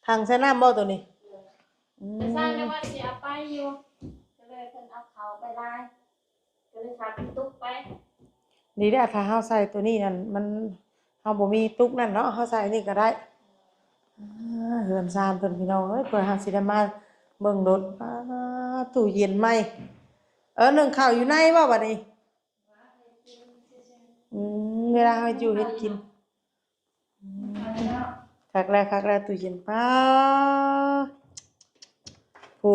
ຖັງໃສ່ນ້ຳບໍ່ໂຕນີ້? ອືມ ແຕ່ຊ່າງແຕ່ວ່າຊິເອົາໄປຢູ່ ກໍເລີຍເພິ່ນເອົາເຂົ້າໄປຫຼາຍ ກໍເລີຍພາກັນຕຸກໄປ. ດີແລ້ວ ຖ້າເຮົາໃສ່ໂຕນີ້ນັ້ນ ມັນ ເຮົາບໍ່ມີຕຸກນັ້ນເນາະ ເຮົາໃສ່ນີ້ກໍໄດ້. ອ່າ ເຮືອນຊານເພິ່ນ ພີ່ນ້ອງເອີຍ ເພື່ອເຮົາຊິໄດ້ມາເບິ່ງລົດ. ອ່າ ຕູ້ເຢັນໃໝ່. ເອີ ໜຶ້ງເຂົ້າຢູ່ໃນບໍ່ບັດນີ້? ອືມ ເວລາເຮົາຢູ່ເຮັດກິນ. ອືມ ຄັກແລ້ວ ຄັກແລ້ວ ຕູ້ເຢັນ. ປ້າ ໂອ້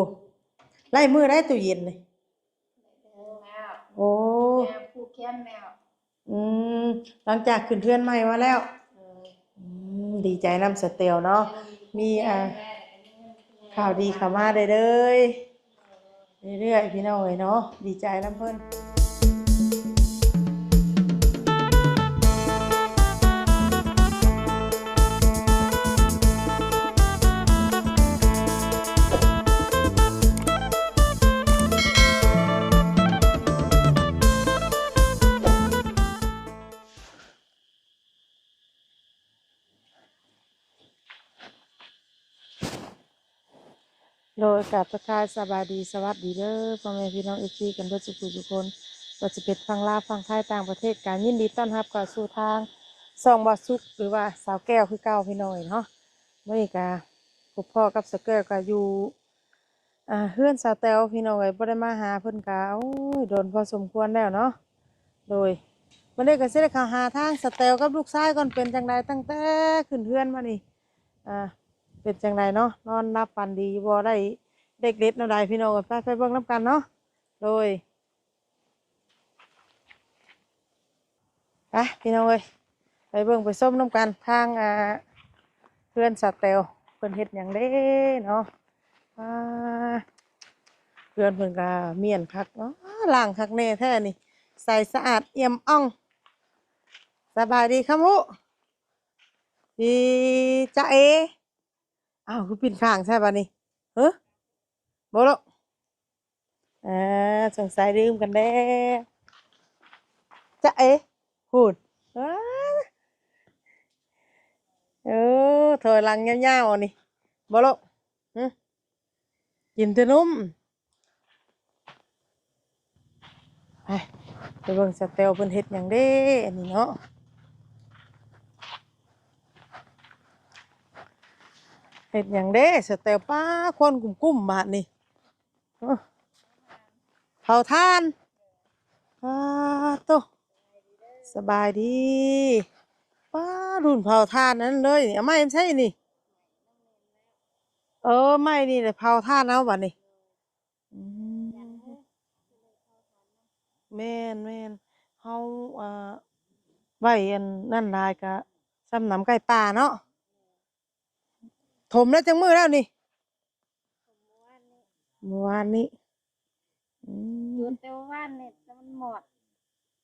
ຫຼາຍມື້ໄດ໋ຕູ້ເຢັນນີ້. ໂອ້ ແມ່ນ ຜູກແຂນແລ້ວ. ອືມ ຫຼັງຈາກຂຶ້ນເຮືອນໃໝ່ມາແລ້ວ. ເອີ ອືມ ດີໃຈນຳສະແຕວເນາະ. ແມ່ນ ມີ ອ່າ ແມ່ນ ຂ່າວດີເຂົ້າມາເລື້ອຍໆ ເລື້ອຍໆ ພີ່ນ້ອງເອີຍເນາະ. ດີໃຈນຳເພິ່ນ. ໂດຍ ກາບທັກທາຍສະບາຍດີ ສະຫວັດດີເດີ້ ພໍ່ແມ່ພີ່ນ້ອງ ເອັຟຊີ ກັນເບິດສູ່ຜູ້ສູ່ຄົນ ບໍ່ວ່າຈະເປັນຝັ່ງລາວ ຝັ່ງໄທ ຕ່າງປະເທດ ກະຍິນດີຕ້ອນຮັບເຂົ້າສູ່ທາງຊ່ອງບ່າວສຸກ ຫຼືວ່າສາວແກ້ວຄືເກົ່າ ພີ່ນ້ອງເອີຍເນາະ. ມື້ນີ້ກະພົບພໍ້ກັບສາວແກ້ວ ກະຢູ່ ອ່າ ເຮືອນສາວແຕວ ພີ່ນ້ອງເອີຍ ບໍ່ໄດ້ມາຫາເພິ່ນກະ ໂອ້ຍ ດົນພໍສົມຄວນແລ້ວເນາະ. ໂດຍ ມື້ນີ້ກະຊິໄດ້ເຂົ້າຫາທາງສາວແຕວກັບລູກຊາຍກ່ອນ ເປັນຈັ່ງໃດຕັ້ງແຕ່ຂຶ້ນເຮືອນມານີ້ ອ່າ ເປັນຈັ່ງໃດເນາະ ນອນຫຼັບຝັນດີຢູ່ບໍ່ ໄດ້ເດັກເດັດແນວໃດ ພີ່ນ້ອງເອີຍ ໄປ ໄປເບິ່ງນຳກັນເນາະ. ໂດຍ ໄປ ພີ່ນ້ອງເອີຍ ໄປເບິ່ງໄປຊົມນຳກັນ ທາງ ອ່າ ເຮືອນສາວແຕວເພິ່ນເຮັດຫຍັງເດ້ເນາະ. ອ່າ ເຮືອນເພິ່ນກະມ້ຽນຄັກເນາະ ລ້າງຄັກແນ່ແທ້ນີ້ ໃສສະອາດອ່ຽມອ່ອງ. ສະບາຍດີຄຳຮູ້ ດີຈະເອ. ອ້າວ ຄືປິ່ນຂ້າງໃສ່ບາດນີ້ ເຮີ ບໍ່ລະ? ອ່າ ສົງໄສດື່ມກັນແດ່ ຈະເອ. ພຸ້ນ ເອີ ຖອຍຫຼັງຍາວໆ ອັນນີ້ ບໍ່ລະ? ຫຶ ກິນແຕ່ນົມ. ໄປ ໄປເບິ່ງສາວແຕວເພິ່ນເຮັດຫຍັງເດ້ ອັນນີ້ເນາະ ເຮັດຫຍັງເດ້ສາວແຕວ. ປ້າ ຄວັນກຸ້ມໆ ບາດນີ້ ເອີ ເຜົາຖ່ານ. ປ້າໂຕ ສະບາຍດີ. ປ້າ ລຸ້ນເຜົາຖ່ານນັ້ນເລີຍ ເອົາໄມ້ມາໃສນີ້? ເອີ ໄມ້ນີ້ແຫຼະເຜົາຖ່ານເອົາບາດນີ້. ອືມ ແມ່ນໆ ເຮົາ ອ່າ ໄວ້ອັນນັ້ນຫຼາຍກະສ່ຳໜຳໄກ່ປ່າເນາະ. ຖົມແລ້ວຈັກມື້ແລ້ວນີ້? ຖົມມື້ວານນີ້ ມື້ວານນີ້. ອືມ ຈູດແຕ່ວານນີ້ ແຕ່ມັນມອດ.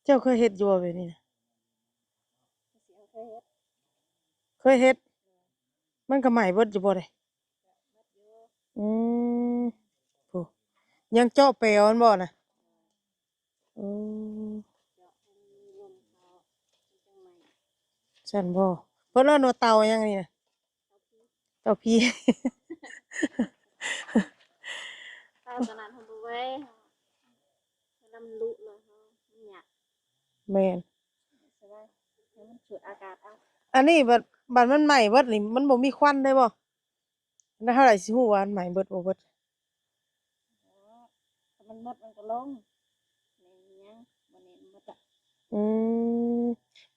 ເຈົ້າເຄີຍເຮັດຢູ່ບໍ່ແບບນີ້ນະ? ເຄີຍເຮັດ ເຄີຍເຮັດ. ມັນກໍໄໝ້ເບິດຢູ່ບໍ່ເດ? ອືມ ໂອ້ ຍັງເຈາະແປວມັນບໍ່ນະ? ເອີ ຊັ້ນບໍ່? ເພິ່ນເອີ້ນວ່າເຕົາຫຍັງນີ້ນະ? ເຕົາຜີ ເຕົາຜີ ເຕົາຕົວນັ້ນເຮົາບໍ່ໄວ້ ເວລາມັນລຸແລ້ວເຮົາ ມັນຍາກ. ແມ່ນ ສະບາຍ ໃຫ້ມັນສູດອາກາດເອົາ. ອັນນີ້ບັດ ບັດມັນໄໝ້ເບິດນີ້ ມັນບໍ່ມີຄວັນເລີຍບໍ່? ແລ້ວເຮົາໃດຊິຮູ້ວ່າມັນໄໝ້ເບິດບໍ່ເບິດ? ອໍ ຖ້າມັນໝົດມັນກໍລົງ ແມ່ນຫຍັງ ບໍ່ແນ່ນໝົດອະ. ອືມ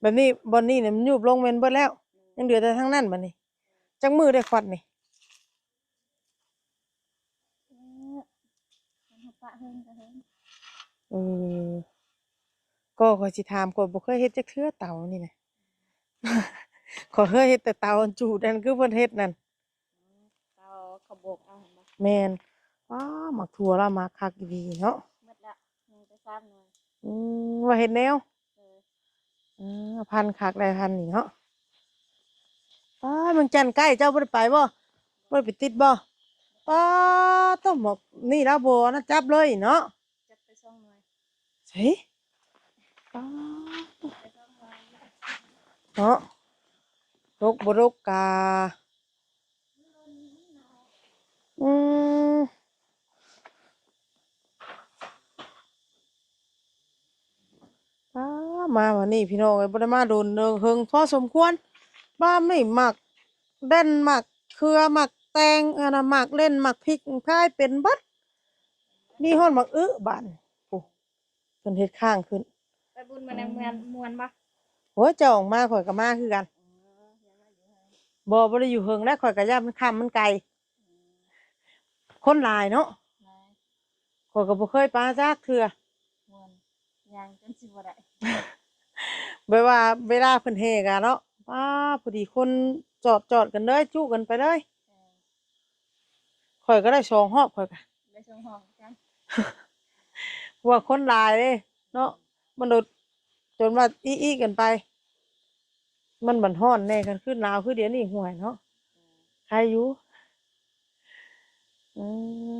ແບບນີ້ ບ່ອນນີ້ນີ້ມັນຍູບລົງແມ່ນເບິດແລ້ວ? ອືມ ຍັງເຫຼືອແຕ່ທາງນັ້ນບາດນີ້. ຈັກມື້ໄດ້ຄວັນນີ້? ເອີ ມັນເຮົາປະເຮືອນກໍເຮືອນ. ເອີ ກໍຂ້ອຍຊິຖາມ ຂ້ອຍບໍ່ເຄີຍເຮັດຈັກເທື່ອເຕົານີ້ນະ. ຂ້ອຍເຄີຍເຮັດແຕ່ເຕົາອັນຈູດ ອັນຄືເພິ່ນເຮັດນັ້ນ. ເຕົາເຂົາໂບກເອົາຫັ້ນບໍ່? ແມ່ນ. ອ້າ ໝາກຖົ່ວລາວໝາກຄັກອີ່ຫຼີເນາະ. ໝົດລະ ຍັງແຕ່ສາມໜ່ວຍ. ອືມ ວ່າເຮັດແນວ ເອີ ເອີ ພັນຄັກໄດ້ພັນນີ້ເນາະ. ປ້າ ເມືອງຈັນໃກ້ ເຈົ້າບໍ່ໄດ້ໄປບໍ່? ບໍ່ໄດ້ໄປຕິດບໍ່? ປ້າ ຕ້ອງໝອກນີ້ລາວບໍ່ອັນນັ້ນຈັບເລີຍເນາະ. ຈັບໄປສອງໜ່ວຍ. ໃສ? ປ້າ ເນາະ ດົກບໍ່ດົກກະ ມາວັນນີ້ພີ່ນ້ອງເອີຍ ບໍ່ໄດ້ມາດົນເດີ ເຫິງພໍສົມຄວນ. ບາມນີ້ໝາກແດນ ໝາກເຂືອ ໝາກແຕງ ອັນນະ ໝາກເລັ່ນ ໝາກພິກ ຂາຍເປັນເບິດ. ມີຮອດໝາກອຶບາດນີ້ ໂອ້ ເພິ່ນເຮັດຄ້າງຂຶ້ນ. ໄປບຸນມື້ນັ້ນ ເອີ ມ່ວນ ມ່ວນບໍ່? ໂອ້ຍ ເຈົ້າອອກມາຂ້ອຍກໍມາຄືກັນ. ບໍ່ ບໍ່ໄດ້ຢູ່ເຫິງແລ້ວ ຂ້ອຍກໍຢ້ານມັນຄ່ຳມັນໄກ. ຄົນຫຼາຍເນາະ. ຫຼາຍ. ຂ້ອຍກໍບໍ່ເຄີຍປາຈັກເທື່ອ. ມ່ວນ ຍ່າງຈົນຊິບໍ່ໄດ້ ແບບວ່າເວລາເພິ່ນແຫ່ກະເນາະ ປ້າ ພໍດີຄົນຈອດ ຈອດກັນເລີຍ ຈຸກັນໄປເລີຍ. ເອີ ຂ້ອຍກໍໄດ້ສອງຮອບ ຂ້ອຍກະໄດ້ສອງຮອບຄືກັນ ເພາະວ່າຄົນຫຼາຍເດ້ເນາະ ມັນໂດດ ຈົນວ່າອີໆກັນໄປ. ມັນບັດຮ້ອນແດ່ ຄັນຄືໜາວຄືດຽວນີ້ ຫ້ວຍເນາະ ເອີ ໄຄຢູ່. ອືມ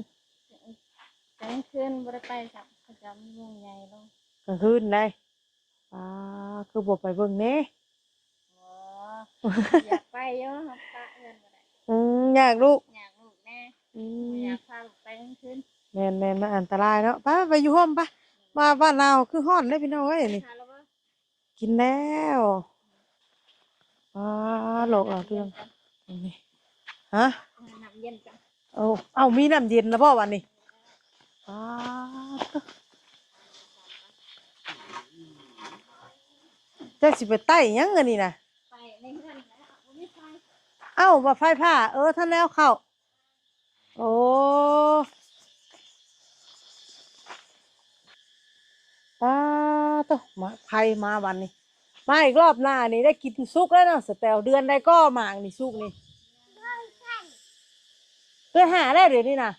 ກາງຄືນບໍ່ໄດ້ໄປຊ້ຳ ເຂົາເຈົ້າມີວົງໃຫຍ່ລົງ ກາງຄືນໃດ. ປ້າ ຄືບໍ່ໄປເບິ່ງແດ່? ບໍ່ ຢາກໄປຢູ່ ເຮົາປະເຮືອນບໍ່ໄດ້. ອືມ ຍາກລູກ ຍາກລູກແດ່. ອືມ ບໍ່ຢາກພາລູກໄປກາງຄືນ. ແມ່ນໆ ມັນອັນຕະລາຍເນາະ. ໄປ ໄປຢູ່ຮົ່ມໄປ. ວ່າບ້ານລາວຄືຮ້ອນເດ້ພີ່ນ້ອງເອີຍນີ້. ກິນແລ້ວ. ອ້າ ຫຼອກເອົາເລື່ອງນີ້. ຮະ? ເອົານ້ຳເຢັນກັນ. ເອົາ ເອົາ ມີນ້ຳເຢັນແລ້ວບໍ່ບັດນີ້? ອ້າ ເຈົ້າຊິໄປໄຕ້ຫຍັງອັນນີ້ນະ? ໄປໃນເຮືອນແລ້ວ ບໍ່ມີໄຟ. ເອົ້າ ວ່າໄຟຟ້າ ເອີ ທັນແລ້ວເຂົ້າ. ໂອ້ ປາໂຕ ໝາກໄຜ່ມາບັດນີ້ ມາອີກລອບໜ້ານີ້ໄດ້ກິນສຸກແລ້ວເນາະ ສະແຕວ. ເດືອນໃດກໍໝາກນີ້ສຸກນີ້? ເດືອນຫ້າແລ້ວດຽວນີ້ນະ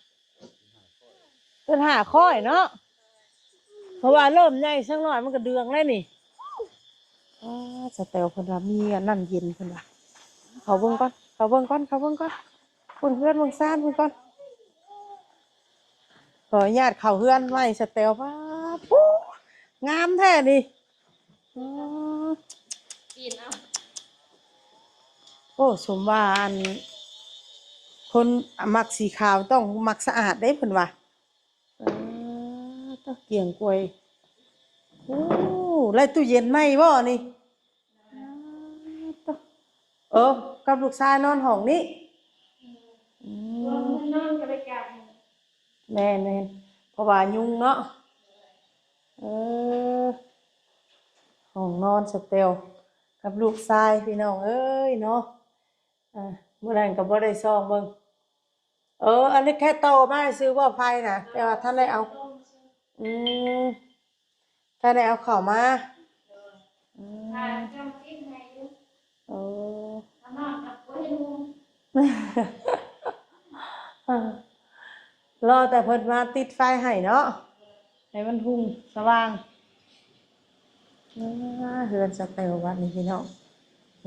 ເດືອນຫ້າຄ້ອຍເນາະ. ເພາະວ່າເລີ່ມໃຫຍ່ສັກໜ້ອຍມັນກໍເດືອງແລ້ວນີ້. ອ້າ ສະແຕວເພິ່ນວ່າມີອັນນັ້ນເຢັນເພິ່ນວ່າ. ເຂົ້າເບິ່ງກ່ອນ ເຂົ້າເບິ່ງກ່ອນ ເຂົ້າເບິ່ງກ່ອນ ເບິ່ງເຮືອນເບິ່ງຊານເພິ່ນກ່ອນ. ຂໍອະນຸຍາດເຂົ້າເຮືອນໃໝ່ສະແຕວ. ປາດ ໂອ້ ງາມແທ້ນີ້. ອືມ ປີນເອົາ. ໂອ້ ສົມວ່າອັນ ຄົນມັກສີຂາວຕ້ອງມັກສະອາດເດ້ເພິ່ນວ່າ. ເອີ ຕະກຽງກວຍ. ໂອ້ ໄດ້ຕູ້ເຢັນໃໝ່ບໍ່ນີ້? ເອີ ກັບລູກຊາຍນອນຫ້ອງນີ້. ອືມ ແມ່ນໆ ເພາະວ່າຍຸງເນາະ. ເອີ ຫ້ອງນອນສະແຕວກັບລູກຊາຍ ພີ່ນ້ອງເອີຍເນາະ. ອ່າ ມື້ນັ້ນກໍບໍ່ໄດ້ສ່ອງເບິ່ງ. ເອີ ອັນນີ້ແຄ່ຕໍ່ມາຊື່ບໍ່ໄຟນະ ແຕ່ວ່າທັນໄດ້ເອົາ. ອືມ ທັນໄດ້ເອົາເຂົ້າມາ. ອືມ ເອີ ເອີ ລໍແຕ່ເພິ່ນມາຕິດໄຟໃຫ້ເນາະ ໃຫ້ມັນຮຸ່ງສະຫວ່າງ. ເຮືອນສະແຕວບັດນີ້ພີ່ນ້ອງ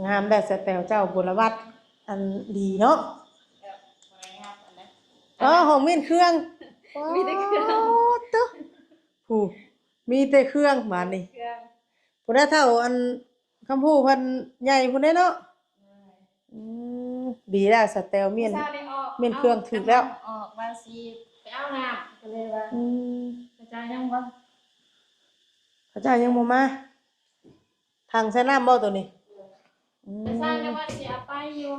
ງາມແລ້ວ. ສະແຕວເຈົ້າບຸນລະວັດອັນດີເນາະ. ເອີ ຫ້ອງມ້ຽນເຄື່ອງ ມີແຕ່ເຄື່ອງ ໂອ້ ໂຕ ຜູ້ ມີແຕ່ເຄື່ອງບາດນີ້. ຜູ້ໃດເຖົ້າອັນ ຄຳຜູ້ເພິ່ນໃຫຍ່ພຸ້ນເດ້ເນາະ. ອືມ ດີແລ້ວ ສະແຕວມ້ຽນ ມ້ຽນເຄື່ອງຖືກແລ້ວ. ອອກວ່າຊິໄປເອົານ້ຳ ກໍເລີຍວ່າ ອືມ ເຂົາເຈົ້າຍັງບໍ່ ເຂົາເຈົ້າຍັງບໍ່ມາ. ຖັງໃສ່ນ້ຳບໍ່ໂຕນີ້? ອືມ ແຕ່ຊ່າງກໍວ່າຊິເອົາໄປຢູ່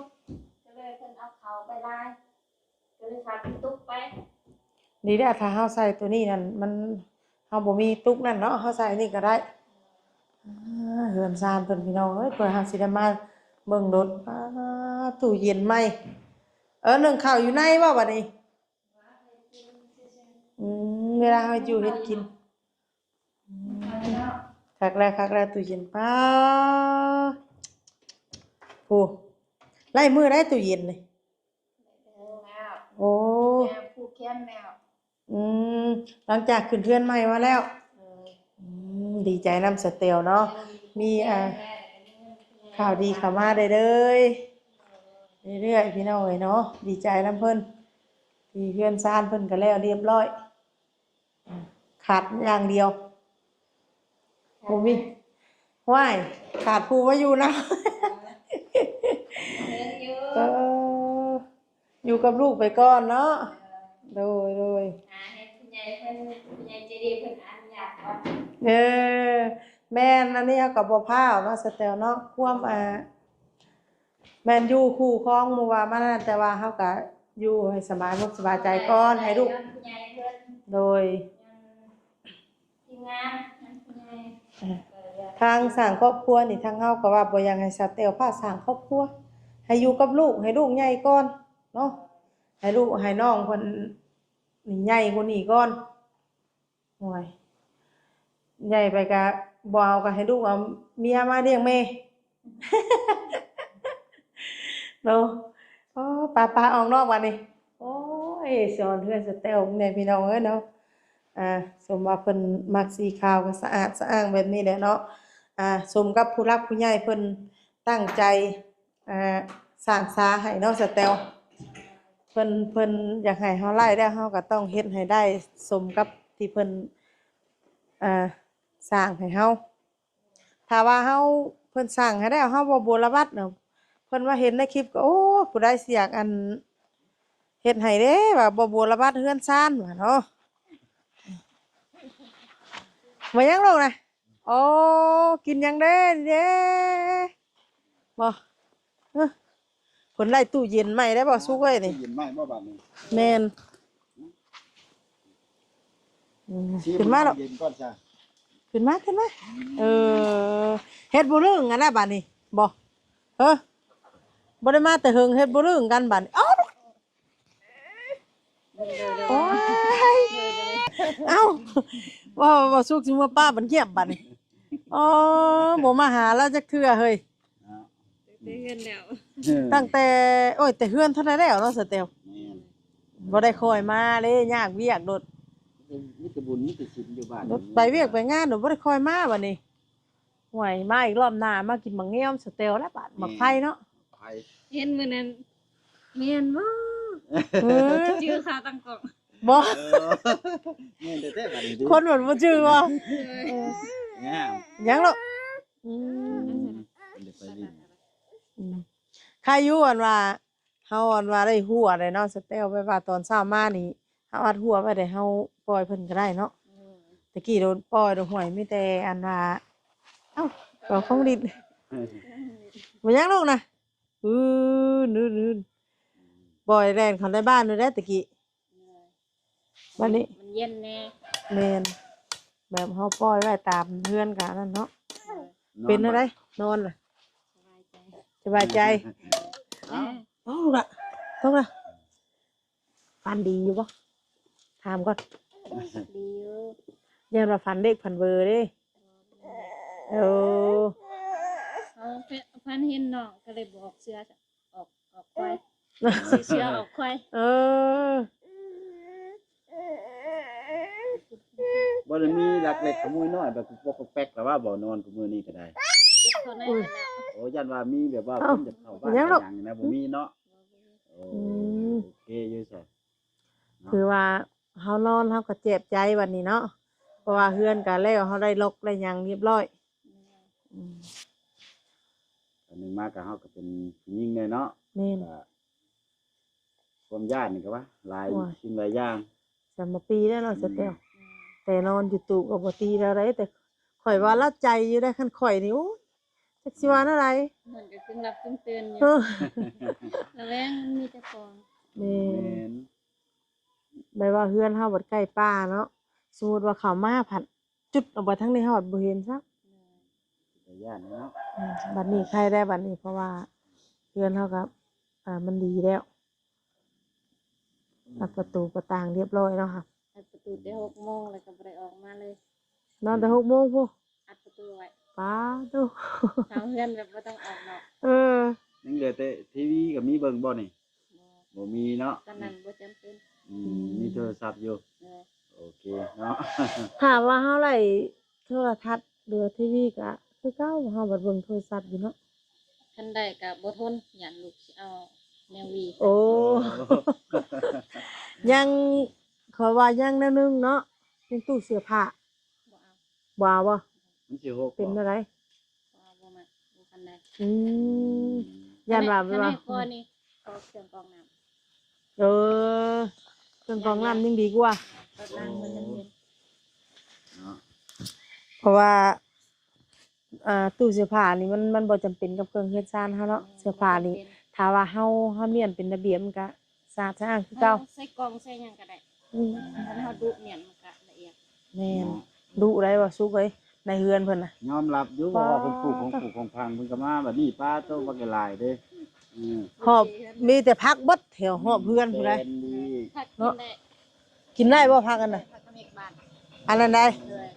ກໍເລີຍເພິ່ນເອົາເຂົ້າໄປຫຼາຍ. ກໍເລີຍພາກັນຕຸກໄປ. ດີແລ້ວ ຖ້າເຮົາໃສ່ໂຕນີ້ນັ້ນ ມັນ ເຮົາບໍ່ມີຕຸກນັ້ນເນາະ ເຮົາໃສ່ນີ້ກໍໄດ້. ອ່າ ເຮືອນຊານເພິ່ນ ພີ່ນ້ອງເອີຍ ເພື່ອເຮົາຊິໄດ້ມາເບິ່ງໂດດ. ອ່າ ຕູ້ເຢັນໃໝ່. ເອີ ໜຶ້ງເຂົ້າຢູ່ໃນບໍ່ບັດນີ້? ອືມ ເວລາເຮົາຢູ່ເຮັດກິນ. ອືມ ຄັກແລ້ວ ຄັກແລ້ວ ຕູ້ເຢັນ. ປ້າ ໂອ້ ຫຼາຍມື້ໄດຕູ້ເຢັນນີ້. ໂອ້ ແລ້ວ ຜູກແຂນແລ້ວ. ອືມ ຫຼັງຈາກຂຶ້ນເຮືອນໃໝ່ມາແລ້ວ. ເອີ ອືມ ດີໃຈນຳສະແຕວເນາະ. ເອີ ມີ ອ່າ ຂ່າວດີເຂົ້າມາເລື້ອຍໆ ເລື້ອຍໆ ພີ່ນ້ອງເອີຍເນາະ. ດີໃຈນຳເພິ່ນ ທີ່ເຮືອນຊານເພິ່ນກໍແລ້ວຮຽບຮ້ອຍ. ຂາດຢ່າງດຽວ ບໍ່ມີ. ຫ້ວຍ ຂາດຜູ້ມາຢູ່ນຳ. ເອີ ເອີ ຢູ່ກັບລູກໄປກ່ອນເນາະ. ໂດຍ ໂດຍ ຫາໃຫ້ຜູ້ໃຫຍ່ເພິ່ນ ຜູ້ໃຫຍ່ໃຈດີເພິ່ນອະນຸຍາດກ່ອນ. ເອີ ແມ່ນ ອັນນີ້ເຮົາກໍບໍ່ພ້າວເນາະ ສະແຕວເນາະ ຄວາມ ອ່າ ແມ່ນຢູ່ຄູ່ຄອງໝູ່ວ່າມານັ້ນ ແຕ່ວ່າເຮົາກໍຢູ່ໃຫ້ສະບາຍອົກສະບາຍໃຈກ່ອນ ໃຫ້ລູກ ໂດຍ ທີມງານ ທາງສ້າງຄອບຄົວນີ້ ທາງເຮົາກໍວ່າບໍ່ຢາກໃຫ້ສະແຕວພາສ້າງຄອບຄົວ ໃຫ້ຢູ່ກັບລູກ ໃຫ້ລູກໃຫຍ່ກ່ອນເນາະ ໃຫ້ລູກໃຫ້ນ້ອງເພິ່ນໃຫຍ່ກວ່ານີ້ກ່ອນ. ໂອ້ຍ ໃຫຍ່ໄປກະບໍ່ເອົາ ກະໃຫ້ລູກເອົາເມຍມາລ້ຽງແມ່ ເນາະ. ອໍ ປາ ປາອອກນອກບາດນີ້. ໂອ້ຍ ສອນເຮືອນສະແຕວແດ່ພີ່ນ້ອງເອີຍເນາະ. ອ່າ ສົມວ່າເພິ່ນມັກສີຂາວ ກະສະອາດສະອ້າງແບບນີ້ແຫຼະເນາະ. ອ່າ ສົມກັບຜູ້ຫຼັກຜູ້ໃຫຍ່ເພິ່ນຕັ້ງໃຈ ອ່າ ສ້າງສາໃຫ້ເນາະ ສະແຕວ. ເພິ່ນ ເພິ່ນຢາກໃຫ້ເຮົາໄດ້ແລ້ວ ເຮົາກໍຕ້ອງເຮັດໃຫ້ໄດ້ສົມກັບທີ່ເພິ່ນ ອ່າ ສ້າງໃຫ້ເຮົາ. ຖ້າວ່າເຮົາ ເພິ່ນສ້າງໃຫ້ແລ້ວ ເຮົາບໍ່ບົວລະບັດນະ ເພິ່ນວ່າເຫັນໃນຄລິບກໍ ໂອ້ ຜູ້ໃດຊິຢາກ ອັນ ເຮັດໃຫ້ເດ້ ວ່າບໍ່ບົວລະບັດເຮືອນຊານວ່າເນາະ. ມາຫຍັງລູກນະ? ໂອ້ ກິນຫຍັງເດ້ນີ້ເດ້? ບໍ່ ເອີ ເພິ່ນໄດ້ຕູ້ເຢັນໃໝ່ໄດ້ບໍ່ ສຸກເອີຍນີ້? ຕູ້ເຢັນໃໝ່ບໍ່ບາດນີ້? ແມ່ນ ອືມ ຊິມ ຂຶ້ນມາລູກ ເຢັນກ່ອນຊະ ຂຶ້ນມາ ຂຶ້ນມາ. ອືມ ເອີ ເຮັດບໍ່ລຶ້ງຫັ້ນນະບາດນີ້ ບໍ່ ເອີ ບໍ່ໄດ້ມາແຕ່ເຫິງ ເຮັດບໍ່ລຶ້ງກັນບາດນີ້. ເອົ້າ ໂອ້ຍ ເອົ້າ ເວົ້າ ເວົ້າສຸກຊິເມືອປ້າບັນງຽບບາດນີ້. ອໍ ບໍ່ມາຫາລາວຈັກເທື່ອເຮີ້ຍ ເນາະ ແຕ່ເຮືອນແລ້ວ ເອີ ຕັ້ງແຕ່ ໂອ້ຍ ແຕ່ເຮືອນເທົ່ານັ້ນແລ້ວເນາະ ສະແຕວ. ແມ່ນ ບໍ່ໄດ້ຄ່ອຍມາເດ້ ຍາກວຽກໂລດ ມີແຕ່ບຸນມີແຕ່ສິນຢູ່ບ້ານ ໄປວຽກໄປງານໂລດ ບໍ່ໄດ້ຄ່ອຍມາບາດນີ້. ໂອ້ຍ ມາອີກ ຮອບໜ້າມາກິນໝາກງຽມສະແຕວແລ້ວບາດ ໝາກໄຟເນາະ ໝາກໄຟ ເຫັນມື້ນັ້ນ ແມ່ນບໍ່? ເອີ ຈື່ຄາຕັ້ງກ້ອງບໍ່? ເອີ ແມ່ນແທ້ໆບາດນີ້ ຄົນມັນບໍ່ຈື່ບໍ່? ເອີ ງາມ ຫຍັງເນາະ? ອືມ ເພິ່ນໄດ້ໄປຫຼິ້ນ ອືມ ໃຄຢູ່ ອັນວ່າ ເຮົາ ອັນວ່າໄດ້ຮົ້ວໄດ້ເນາະ ສະແຕວ ແບບວ່າຕອນເຊົ້າມານີ້ ເຮົາອັດຮົ້ວໄວ້ໄດ້ ເຮົາປ່ອຍເພິ່ນກໍໄດ້ເນາະ. ອືມ ແຕ່ກີ້ໂດນປ່ອຍໂດນຫ້ວຍ ມີແຕ່ ອັນວ່າ ເອົ້າ ເອົາຂອງຫຼິ້ນ ບໍ່ຍັງລູກນະ ອື່ນໆ ປ່ອຍແລ່ນເຂົ້າໃນບ້ານໂດນແດ່ແຕ່ກີ້. ບັດນີ້ມັນເຢັນແດ່ ແມ່ນ ແບບເຮົາປ່ອຍໄວ້ຕາມເຮືອນກະນັ້ນເນາະ. ເອີ ເປັນແນວໃດ ນອນລະ ສະບາຍໃຈ ສະບາຍໃຈ. ເອົ້າ ເອົາລະ ຕ້ອງລະ ຝັນດີຢູ່ບໍ່? ຖາມກ່ອນ ດີຢູ່ ຢ້ານວ່າຝັນເລກຝັນເບີເດ້. ໂອ້ ເຮົາ ເພ- ຝັນເຫັນນ້ອງກໍເລີຍບອກເສືອ ອອກ ອອກຄວາຍ ຊື້ເສືອອອກຄວາຍ. ເອີ ບໍ່ໄດ້ມີລັກເລັກຂະໂມຍນ້ອຍແບບປຸກປົກປັກແປັກລະວ່າບໍ່ ນອນຄູ່ມື້ນີ້ກໍໄດ້ ເຈັບເຂົ້າໃນນັ້ນແຫຼະ. ໂອ້ ຢ້ານວ່າມີແບບວ່າ ເອົ້າ ຄົນຈະເຂົ້າບ້ານຫຍັງຫັ້ນນະ ບໍ່ມີເນາະ. ໂອ້ ອືມ ໂອເຄຢູ່ຊະ ເນາະ ຄືວ່າເຮົານອນເຮົາກໍແຈບໃຈບັດນີ້ເນາະ ເພາະວ່າເຮືອນກໍແລ້ວ ເຮົາໄດ້ລັອກໄດ້ຫຍັງຮຽບຮ້ອຍ. ອືມ ອັນໜຶ່ງມາກໍເຮົາກໍເປັນຜູ້ຍິງແດ່ເນາະ. ແມ່ນ ກໍຄວາມຢ້ານນີ້ກໍວ່າຫຼາຍ ໂອ້ຍ ສິ່ງຫຼາຍຢ່າງ ສາມປີແລ້ວເນາະ ອືມ ສະແຕວ ແຕ່ນອນຢູ່ຕູ້ກໍບໍ່ຕີແລ້ວໃດ ແຕ່ຂ້ອຍວ່າລາວໃຈຢູ່ໃດ໋ ຄັນຂ້ອຍນີ້ ໂອ້ຍ ຈັກຊິວ່າແນວໃດ ມັນກໍຄຶງຫຼັບຄຶງຕື່ນຢູ່ ເອີ ລະແວງມີແຕ່ຂອງ. ແມ່ນ ແມ່ນ ແບບວ່າເຮືອນເຮົາບັດໃກ້ປ່າເນາະ ສົມມຸດວ່າເຂົາມາພັດ ຈຸດອອກໄປທາງນີ້ເຮົາບໍ່ເຫັນຊ້ຳ. ເປັນຕາຢ້ານເນາະ. ອືມ ບັດນີ້ໄຄແລ້ວບັດນີ້ ເພາະວ່າເຮືອນເຮົາກໍ ອ່າ ມັນດີແລ້ວ ອືມ ອັດປະຕູປະຕ່າງຮຽບຮ້ອຍເນາະ. ອັດປະຕູແຕ່ຫົກໂມງ ແລ້ວກໍບໍ່ໄດ້ອອກມາເລີຍ. ນອນແຕ່ຫົກໂມງພຸ້ນ ອັດປະຕູໄວ້. ປາໂທ້ ເຂົ້າເຮືອນແບບບໍ່ຕ້ອງອອກນອກ. ເອີ ຍັງເຫຼືອແຕ່ທີວີກໍມີເບິ່ງບໍ່ນີ້? ບໍ່ ບໍ່ມີເນາະ ຕອນນັ້ນບໍ່ຈຳເປັນ. ອືມ ອືມ ມີໂທລະສັບຢູ່. ເອີ ໂອເຄເນາະ ຖ້າວ່າເຮົາໄລ່ໂທລະທັດ ຫຼື ທີວີ ກະຄືເກົ່າ ເຮົາບັດເບິ່ງໂທລະສັບຢູ່ເນາະ. ຄັນໄດ້ກະບໍ່ທົນ ຢ້ານລູກຊິເອົາແນວຫວີ. ໂອ້ ໂອ້ ຍັງ ຂ້ອຍວ່າຍັງແນວໜຶ່ງເນາະ ຍັງຕູ້ເສື້ອຜ້າ. ບໍ່ເອົາ ບໍ່ເອົາບໍ່? ມັນຊິຫົກ ເປັນແນວໃດ? ບໍ່ ບໍ່ມັກ ບໍ່ປານໃດ. ອືມ ຢ້ານວ່າ ແບບວ່າ ນີ້ ຂໍເຄື່ອງກອງນ້ຳ. ເອີ ເຄື່ອງກອງນ້ຳຍັງດີກວ່າ ເນາະ ເພາະວ່າ ອ່າ ຕູ້ເສື້ອຜ້ານີ້ມັນ ມັນບໍ່ຈຳເປັນກັບເຄື່ອງເຮືອນຊານເຮົາເນາະ. ເສື້ອຜ້ານີ້ ບໍ່ຈຳເປັນ ຖ້າວ່າເຮົາ ເຮົາມ້ຽນເປັນລະບຽບ ມັນກະສະອາດສະອ້າງຄືເກົ່າ. ເຮົາໃສ່ກ່ອງໃສ່ຫຍັງກະໄດ້. ອືມ ຄັນເຮົາດຸມ້ຽນມັນກະລະອຽດ. ແມ່ນ ເນາະ ດຸໄດ໋ບໍ່ສຸກເອີຍ ໃນເຮືອນເພິ່ນນະ. ຍອມຮັບຢູ່ ເພາະວ່າເພິ່ນປູກຂອງປູກຂອງຝັງ ເພິ່ນກໍມາບັດນີ້ ປາໂຕບັກຫຼາຍເດ້. ອືມ ຮອບ ມີແຕ່ຜັກເບິດແຖວຮອບເຮືອນພຸ້ນໃດ໋. ແມ່ນດີ ຜັກກິນໄດ້ ເນາະ ກິນໄດ້ບໍ່ຜັກອັນນັ້ນ? ໄດ້ ຜັກຂະມິກບ້ານ ອັນນັ້ນໃດ໋? ໂດຍ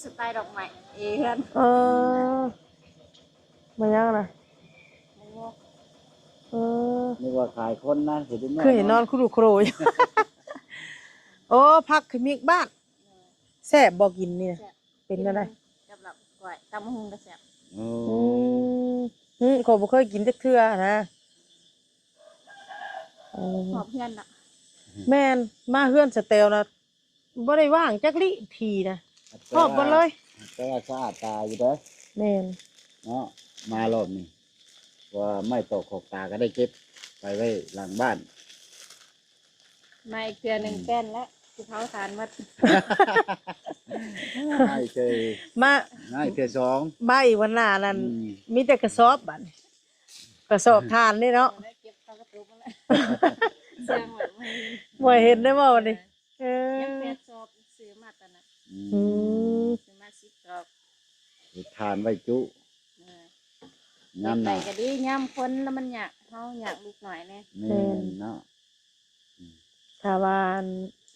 ສະໄຕດອກໄມ້ເອເຮືອນ. ເອີ ມາຫຍັງນະ? ໂອ້ ເອີ ນຶກວ່າຂາຍຄົນນະ ເຫັນເດັກນ້ອຍ ຄືເຫັນນອນຄຸລຸໂຄຣຢູ່. ໂອ້ ຜັກຂະມິກບ້ານ ແຊບບໍ່ກິນນີ້ນະ? ແຊບ ເປັນແນວໃດ? ກິນກັບລາບກ້ອຍ ຕຳບັກຫຸ່ງກໍແຊບ. ໂອ້ ອືມ ຫື ຂ້ອຍບໍ່ເຄີຍກິນຈັກເທື່ອນະ. ເອີ ຮອບເຮືອນນະ. ແມ່ນ ມາເຮືອນສະແຕວນະ ບໍ່ໄດ້ວ່າງຈັກລິທີນະ ຮອບໝົດເລີຍ. ແຕ່ວ່າສະອາດຕາຢູ່ເດ້. ແມ່ນ ເນາະ ມາຮອບນີ້ ວ່າໄມ້ຕອກຂອບຕາກໍໄດ້ເກັບໄປໄວ້ຫຼັງບ້ານ. ມາອີກເທື່ອໜຶ່ງ ອືມ ແປ້ນແລ້ວ ຊິເຜົາຖ່ານໝົດ. ມາອີກເທື່ອ ມາ ມາອີກເທື່ອສອງ ມາອີກວັນໜ້ານັ້ນ. ອືມ ມີແຕ່ກະສອບບາດນີ້ ກະສອບຖ່ານເດ້ເນາະ. ເກັບເຂົ້າກະຕຸກຫັ້ນແຫຼະ ເຊື່ອງໄວ້ ບໍ່ໃຫ້ເຫັນ ບໍ່ໃຫ້ເຫັນໄດ້ບໍ່ບັດນີ້? ເອີ ຍັງແປດສອບ ຊື້ມາຕອນນັ້ນ. ອືມ ອືມ ຊື້ມາສິບສອບ ເຮັດຖ່ານໄວ້ຈຸ. ເອີ ຍາມໜ້າ ເຮັດໄປກໍດີ ຍາມຝົນລະມັນຍາກ ເຮົາຍາກລູກນ້ອຍແດ່. ແມ່ນ ແມ່ນເນາະ. ອືມ ຖ້າວ່າອັນ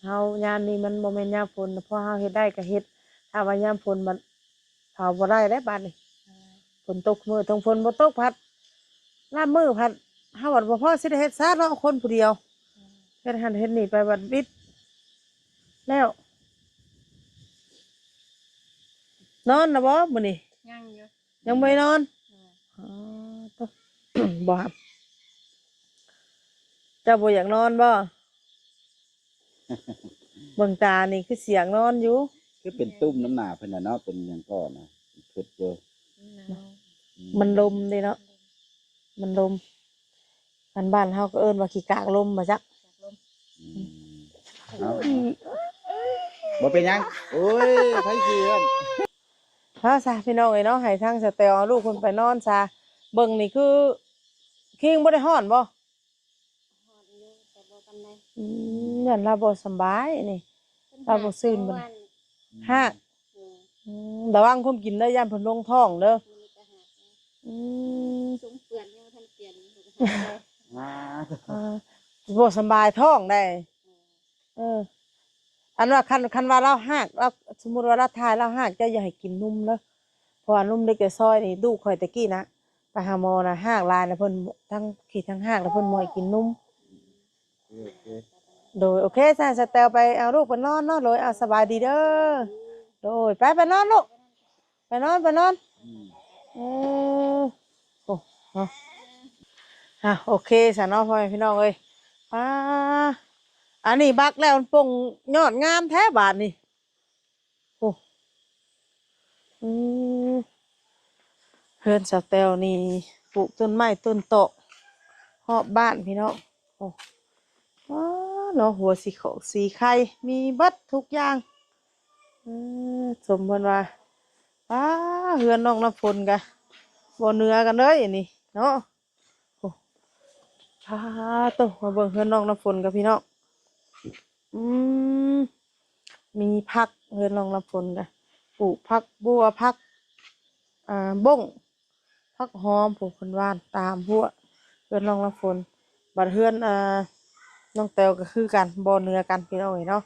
ເຮົາ ຍາມນີ້ມັນບໍ່ແມ່ນຍາມຝົນ ເພາະເຮົາເຮັດໄດ້ກໍເຮັດ ຖ້າວ່າຍາມຝົນບັດເຜົາບໍ່ໄດ້ແລ້ວບາດນີ້. ເອີ ຝົນຕົກມື້ຕົກ ຝົນບໍ່ຕົກພັດ ລາບມື້ພັດ ເຮົາບັດບໍ່ພໍຊິໄດ້ເຮັດຊາເນາະ ຄົນຜູ້ດຽວ. ເອີ ເຮັດຫັ້ນເຮັດນີ້ໄປບັດບິດແລ້ວ. ນອນລະບໍ່ມື້ນີ້? ຍັງຢູ່. ຍັງບໍ່ໄດ້ນອນ? ເອີ ອໍ ໂທ້ ບໍ່ຮັບ ເຈົ້າບໍ່ຢາກນອນບໍ່? ເບິ່ງຕານີ້ຄືຊິຢາກນອນຢູ່. ຄືເປັນຕຸ່ມນຳໜ້າເພິ່ນນະເນາະ ເປັນຫຍັງກໍນະ ຄຶດຢູ່. ອືມ ມັນລົມເດ້ເນາະ ມັນລົມ. ອັນບ້ານເຮົາກໍເອີ້ນວ່າຂີ້ກາກລົມວ່າຈັກ. ອືມ ເອົ້າ ບໍ່ເປັນຫຍັງ. ໂອ້ຍ ໃຜຂີ້ເອີ້ນ. ເອົາຊະ ພີ່ນ້ອງເອີຍເນາະ ໃຫ້ທາງສະແຕວເອົາລູກເພິ່ນໄປນອນຊະ. ເບິ່ງນີ້ຄືຄິງບໍ່ໄດ້ຮ້ອນບໍ່? ຮ້ອນຢູ່ ແຕ່ບໍ່ປານໃດ. ອືມ ຢ້ານລາວບໍ່ສຳບາຍນີ້ ເພິ່ນ ລາວບໍ່ຊື່ນ ຫາກ ບໍ່ ແມ່ນ ຫາກ. ເອີ ອືມ ລະວັງຄວາມກິນເດີ ຢ້ານເພິ່ນລົງທ້ອງເດີ. ມີແຕ່ຫາກນະ. ອືມ ຊຸມເປື້ອນຍັງບໍ່ທັນປ່ຽນ ອ່າ ອ່າ ບໍ່ສຳບາຍທ້ອງໄດ໋. ເອີ ເອີ ອັນວ່າຄັນ ຄັນວ່າລາວຮາກ ລາວ ສົມມຸດວ່າລາວຖ່າຍລາວຮາກ ເຈົ້າຢ່າໃຫ້ກິນນົມເດີ ເພາະວ່ານົມເດັກແຕ່ຊອຍນີ້ ລູກຂ້ອຍແຕ່ກີ້ນະ ໄປຫາໝໍນະ ຮາກຫຼາຍນະ ເພິ່ນທັງຂີ້ທັງຮາກ ແລ້ວເພິ່ນບໍ່ໃຫ້ກິນນົມ. ໂອເຄ ໂອເຄ ໂດຍ ໂອເຄ ຊັ້ນສະແຕວໄປເອົາລູກໄປນອນເນາະ. ໂດຍ ເອົາ ສະບາຍດີເດີ. ໂດຍ ໄປ ໄປນອນລູກ ໄປນອນ ໄປນອນ. ອືມ ເອີ ໂອ້ ເນາະ ອ່າ ໂອເຄຊັ້ນເນາະ ພໍ່ແມ່ພີ່ນ້ອງເອີຍ. ອ່າ ອັນນີ້ບັກແລ້ວມັນປົ່ງຍອດງາມແທ້ບາດນີ້. ໂອ້ ອືມ ເຮືອນສາວແຕ້ວນີ້ປູກຕົ້ນໄມ້ຕົ້ນຕອກຮອບບ້ານພີ່ນ້ອງ. ໂອ້ ວ້າ ເນາະ ຫົວສີຂອກສີໄຂ່ ມີເບິດທຸກຢ່າງ. ເອີ ສົມເພິ່ນວ່າ ວ້າ ເຮືອນນ້ອງນ້ຳຝົນກະບໍ່ເໜືອກັນເລີຍນີ້ເນາະ. ໂອ້ ປາໂຕ ມາເບິ່ງເຮືອນນ້ອງນ້ຳຝົນກັບພີ່ນ້ອງ. ອືມ ມີຜັກ ເຮືອນນ້ອງນ້ຳຝົນກະປູກຜັກບົ່ວ ຜັກ ອ່າ ບົ້ງ ຜັກຫອມ ຜູ້ເພິ່ນຫວ່ານຕາມຮົ້ວເຮືອນນ້ອງນ້ຳຝົນ. ບັດເຮືອນ ອ່າ ນ້ອງແຕ້ວກໍຄືກັນ ບໍ່ເໜືອກັນພີ່ນ້ອງເອີຍເນາະ.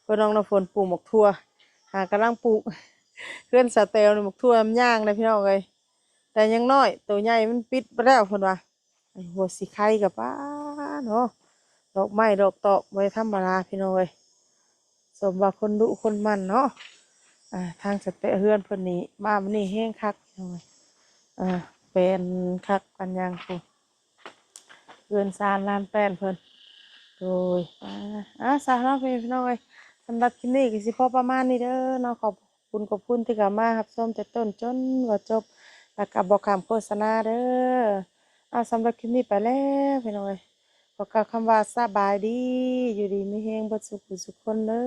ເຮືອນນ້ອງນ້ຳຝົນປູກໝາກຖົ່ວ ຫາກຳລັງປູກ. ເຮືອນສາວແຕ້ວນີ້ໝາກຖົ່ວມັນຍ່າງເດ້ພີ່ນ້ອງເອີຍ ແຕ່ຍັງນ້ອຍ ໂຕໃຫຍ່ມັນປິດໄປແລ້ວເພິ່ນວ່າ. ອັນຫົວສີໄຂ່ກໍປ້າເນາະ ດອກໄມ້ດອກຕອກບໍ່ທຳມະດາພີ່ນ້ອງເອີຍ. ສົມວ່າຄົນດຸຄົນໝັ່ນເນາະ. ອ່າ ທາງສະແຕະເຮືອນເພິ່ນນີ້ມາມື້ນີ້ແຮງຄັກພີ່ນ້ອງເອີຍ. ອ່າ ແປນຄັກປານຫຍັງພຸ້ນ ເຮືອນຊານລານແປ້ນເພິ່ນ. ໂດຍ ອ່າ ອ່າ ຊະເນາະ ພີ່ນ້ອງເອີຍ. ສຳລັບຄລິບນີ້ກໍຊິພໍປະມານນີ້ເດີເນາະ. ຂອບ ຂອບຄຸນ ຂອບຄຸນທີ່ເຂົ້າມາຮັບຊົມແຕ່ຕົ້ນຈົນວ່າຈົບ ແລ້ວກໍບໍ່ຂ້າມໂຄສະນາເດີ. ເອົາ ສຳລັບຄລິບນີ້ໄປແລ້ວພີ່ນ້ອງເອີຍ. ຂໍກ່າວຄຳວ່າສະບາຍດີ ຢູ່ດີມີແຮງເບິດສູ່ຜູ້ສູ່ຄົນເດີ.